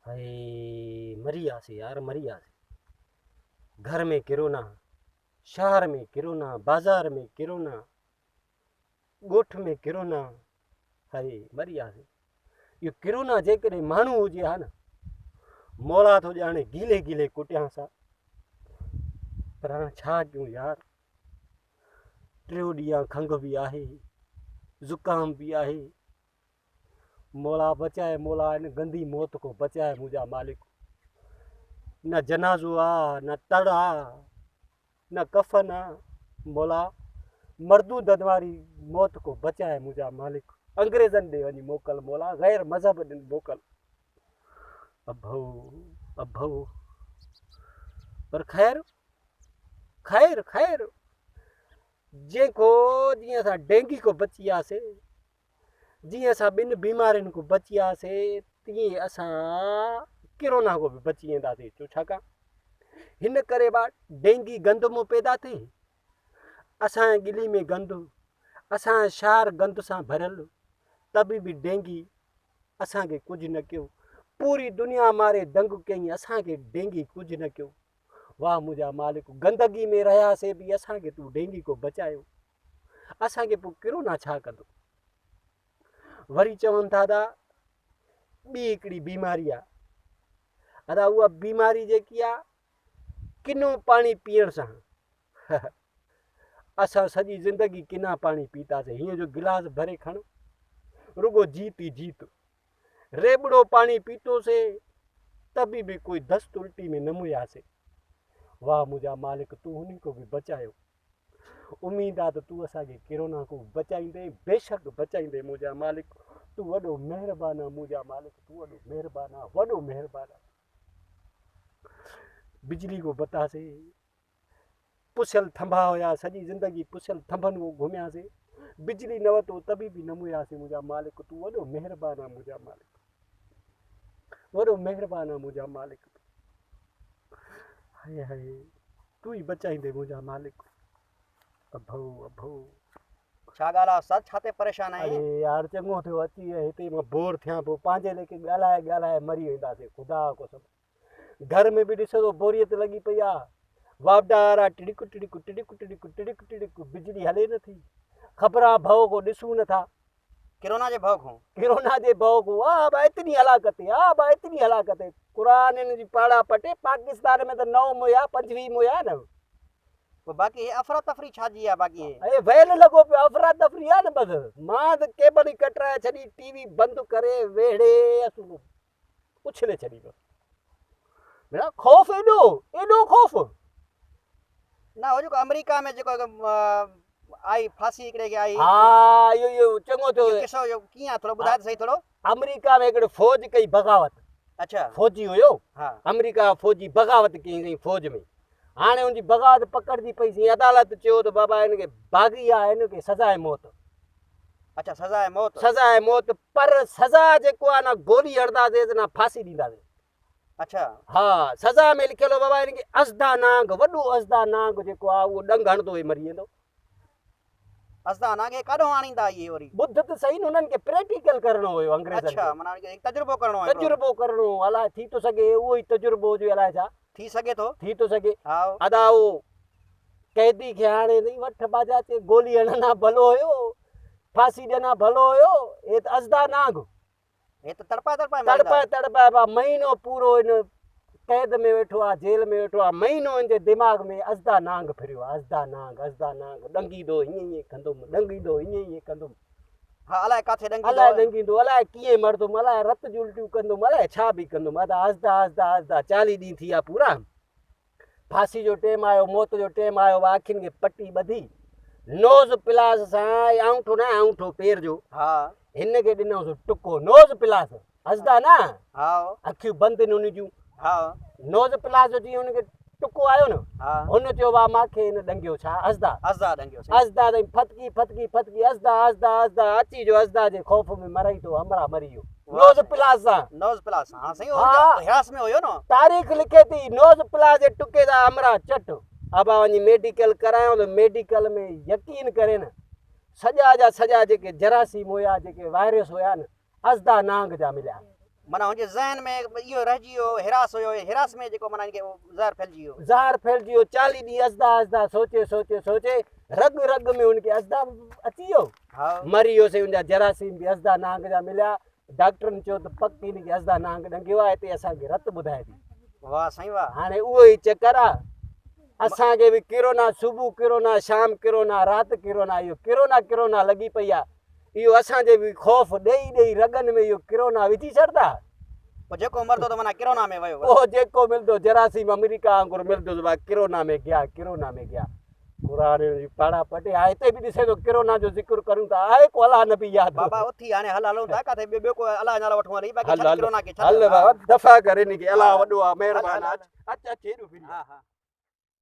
هائي مري وياسي يار مري وياسي. گهر ۾ ڪرونا، شهر ۾ ڪرونا، بازار ۾ ڪرونا، ڳوٺ ۾ ڪرونا، هائي مري وياسي. اهو ڪرونا جيڪڏهن ماڻهو هجي ها نه، مولا ٿو ڄاڻي گيلي گيلي ڪٽيانس ها. پر هاڻ ڇا ڪيون يار، ٽيون ڏينهن کنگهه به آهي، زڪام به آهي. مولا بچائي مولا ان گندي موت کان بچائي منهنجا مالڪ. نه جنازو آ نه تڙ آ نه ڪفن آ مولا مردودن واري موت کان بچائي منهنجا مالڪ. انگريزن ڏي وڃي موڪل مولا غير مذهب ڏي موڪل. اڀو اڀو پر خير خير خير جنهن کو جيئن اسان ڊينگي کان بچي وياسي جيئن اسان ٻن بيمارين کان بچي وياسي تيئن اسان ڪرونا کان به بچي وينداسي ڇو ڇاڪاڻ هن ڪري با ڊينگي گند مون پيدا ٿي اسان جي ڳلي ۾ گند اسان جو شهر گند سان ڀريل ته به به ڊينگي اسان کي ڪجهه نه ڪيو پوري دنيا ماري دنگ ڪيائين اسان کي ڊينگي ڪجهه نه ڪيو واهه منهنجا مالڪ گندگي ۾ رهياسي به اسان کي تون ڊينگي کان بچايو اسان کي پوء ڪرونا ڇا ڪندو؟ وري چون ٿا ته ٻي هڪڙي بيماري آ ادا اها بيماري جيڪي آ ڪنو پاڻي پيئڻ سان اسان سڄي زندگي ڪنا پاڻي پيتاسي هيئن جو گلاس ڀري کڻ رڳو جيت ئي جيت ريٻڙو پاڻي پيتوسي ته به به ڪوئي دست الٽي ۾ نه مياسي واهه منهنجا مالڪ تون هن کي به بچايو اميد آ ته تون اسان کي ڪرونا کان بچائيندين، بيشڪ بچائيندين منهنجا مالڪ، تون وڏو مهربان آن منهنجا مالڪ، تون وڏو مهربان آن، وڏو مهربان آن. بجلي کان بتاسي، پسيل ٿنڀا هيا، سڄي زندگي پسيل ٿنڀن کان گهمياسي، بجلي نه وتو ته به به نه مياسي منهنجا مالڪ، تون وڏو مهربان آن منهنجا مالڪ، وڏو مهربان آن منهنجا مالڪ. هاء هاء تون ئي بچائيندين منهنجا مالڪ. اڀو اڀو. ڇا ڳالهه آ استاد ڇا تي پريشان آهين. اڙي يار چڱو ٿيو اچي وئين هتي مان بور ٿيان پيو پنهنجي ليکي ڳالهائي ڳالهائي مري وينداسين خدا قسم گهر ۾ به ڏسو ته بوريت لڳي پئي آ واپڊا وارا ٽڙڪ ٽڙڪ ٽڙڪ ٽڙڪ ٽڙڪ ٽڙڪ بجلي هلي نٿي خبران ڀؤ ڪو ڏسون نٿا. ڪرونا جي ڀؤ کون. ڪرونا جي ڀؤ کون آ با اتني هلاڪت هي آ با اتني هلاڪت هي قرآن ان جي پاڙا پٽي پاڪستان ۾ ته نو مويا 25 مويا نه. پوء باقي هي افراتفري ڇا جي آ باقي هي. هي ويل لڳو پيو افراتفري آ نه بس مان ته ڪيبل ئي ڪٽرائي ڇڏي ٽي وي بند ڪري ويڙهي اصل اڇلي ڇڏي بس مڙا خوف ايڏو ايڏو خوف. نه هو جيڪو آمريڪا ۾ جيڪو آئي ڦاسي هڪڙي کي آئي. ها اهو اهو چڱو ٿيو. اهو قصو اهو ڪيئن آ ٿورو ٻڌاء ته سهي ٿورو. آمريڪا ۾ هڪڙي فوج ڪئي بغاوت. اڇا. فوجي هيو. ها. آمريڪا جو فوجي بغاوت ڪئي سائين فوج ۾ هاڻي ان جي بغاوت پڪڙجي پئي سائين عدالت چيو ته بابا هن کي باغي آ هن کي سزاء موت. اڇا سزاء موت. سزاء موت پر سزا جيڪو آ نه گولي هڻنداسيس نه ڦاسي ڏينداسيس. اڇا. ها سزا ۾ لکيل هو بابا هن کي ازدا نانگ وڏو ازدا نانگ جيڪو آ اهو ڏنگ هڻندو هي مري ويندو. ازدا نانگ هي ڪاڏهون آڻيندا اهي وري. ٻڌ ته سهي نه انهن کي پريڪٽيڪل ڪرڻو هيو انگريزن کي. اڇا معنيٰ هڪ تجربو ڪرڻو هيو. تجربو ڪرڻو هو الائي ٿي ٿو سگهي اهو ئي تجربو هجي الائي ڇا. ٿي سگهي ٿو. ٿي ٿو سگهي. ها. ادا اهو قيدي کي هاڻي سائين وٺ باجا چي گولي هڻن ها ڀلو هيو ڦاسي ڏين ها ڀلو هيو هي ته ازدا نانگ. هي ته تڙپائي تڙپائي ماريندا. تڙپائي تڙپائي با مهينو پورو هن قيد ۾ ويٺو آ جيل ۾ ويٺو آ مهينو هن جي دماغ ۾ ازدا نانگ ڦريو آ ازدا نانگ ازدا نانگ ڏنگيندو هيئن هيئن ڪندم ڏنگيندو هيئن هيئن ڪندم. ها الائي ڪاٿي ڏنگيندو. الائي ڏنگيندو الائي ڪيئن مرندم الائي رت جون الٽيون ڪندم الائي ڇا به ڪندم ادا ازدا ازدا ازدا 40 ڏينهن ٿي ويا پورا. ڦاسي جو ٽيم آيو، موت جو ٽيم آيو، اها اکين کي پٽي ٻڌي، نوز پلاس سان، هي آڱوٺو ناهي آڱوٺو پير جو، هن کي ڏنائونس ٽڪو، نوز پلاس، ازدا نه، اکيون بند آهن هن جون، نوز پلاس جو جيئن هن کي ٽڪو آيو نه، هن چيو وا مان کي هن ڏنگيو ڇا، ازدا، ازدا سائين ڦٿڪي ڦٿڪي ڦٿڪي ازدا ازدا ازدا اچي جو ازدا جي خوف ۾ مرئي ٿو همراهه مري ويو. نوز پلاس سان. نوز پلاس سان ها سائين اهو حراس ۾ هيو نه. تاريخ لکي ٿي نوز پلاس جي ٽڪي سان همراهه چٽ. ابا وڃي ميڊيڪل ڪرايائون ته ميڊيڪل ۾ يقين ڪري نه سڄا جا سڄا جيڪي جراثيم هيا جيڪي وائرس هيا نه ازدا نانگ جا مليا. معنيٰ هن جي ذهن ۾ اهو رهجي ويو، هراس هيو، هراس ۾ جيڪو معنيٰ هن کي زهر ڦهلجي ويو. زهر ڦهلجي ويو، چاليهه ڏينهن ازدا ازدا سوچي سوچي سوچي رڳ رڳ ۾ هن کي ازدا اچي ويو. مري ويو سائين، هن جا جراثيم به ازدا نانگ جا مليا. ڊاڪٽرن چيو ته پڪ هن کي ازدا نانگ ڏنگيو آهي، هتي اسان کي رت ٻڌائي ٿي. واهه سائين واهه. هاڻي اهو ئي چڪر آ. اسان کي به ڪرونا، صبح ڪرونا، شام ڪرونا، رات ڪرونا، اهو ڪرونا ڪرونا لڳي پئي آ. اهو اسان جي به خوف ڏيئي ڏيئي رڳن ۾ اهو ڪرونا وجهي ڇڏدا. پوء جيڪو مرندو ته معنيٰ ڪرونا ۾ ويو. پوء جيڪو ملندو جراثيم آمريڪا وانگر ملندو ته ڀاء ڪرونا ۾ گيا ڪرونا ۾ گيا. قرآن جي پاڙا پٽي ها هتي به ڏسين ٿو ڪرونا جو ذڪر ڪريون ٿا آهي ڪو الله نبي ياد. بابا اٿي هاڻي هل هلون ٿا ڪاٿي ٻيو ڪو الله جو نالو وٺون هلي باقي ڇڏ ڪرونا کي ڇڏ. هل بابا دفع ڪر ان کي الله وڏو آ مهربان آ اچ اچ هيڏو ڦري. ها ها.